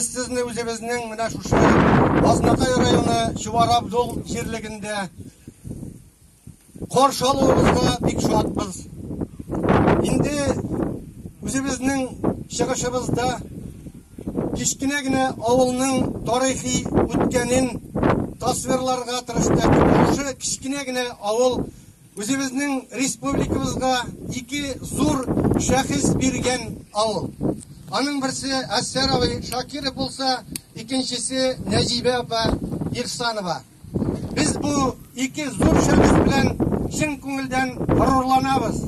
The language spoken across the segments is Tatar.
Без сезне үзебезнең менә шушы Азнакай районы Чувар Абдул җирлегендә каршы алуыбызга бик шатбыз. Инде үзебезнең чыгышыбызда кечкенә генә авылның тарихи үткәнен тасвирларга тырыштык. Шушы кечкенә генә авыл үзебезнең республикабызга ике зур шәхес биргән авыл. Аның берсе Әсәр абый Шакиров булса, икенчесе Нәҗибә апа Ихсанова. Без бу ике зур шәхес белән чын күңелдән горурланабыз.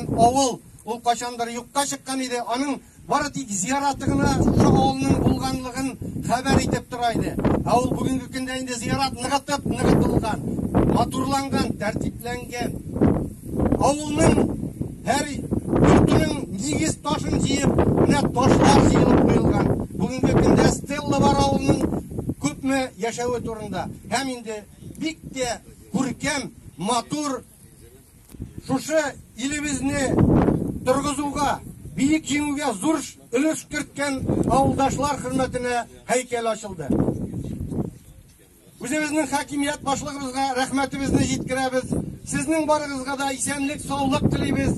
Авыл ул кайчандыр юкка чыккан иде. Аның бары тик зияраты гына шушы авылның булганлыгын хәбәр итеп тора иде. Ә ул бүгенге көндә инде зиярат ныгытып ныгытылган, матурланган, тәртипләнгән. Авылның һәр йортының нигез ташын җыеп, менә ташлар җыелып куелган. Бүгенге көндә стелла бар авылның күпме яшәве турында. Һәм инде бик тә күркәм, матур шушы илебезне торгызуга, бөек җиңүгә зур өлеш керткән авылдашлар хөрмәтенә һәйкәл ачылды. Үзебезнең хакимият башлыгыбызга рәхмәтебезне җиткерәбез. Сезнең барыгызга да исәнлек, саулык телибез.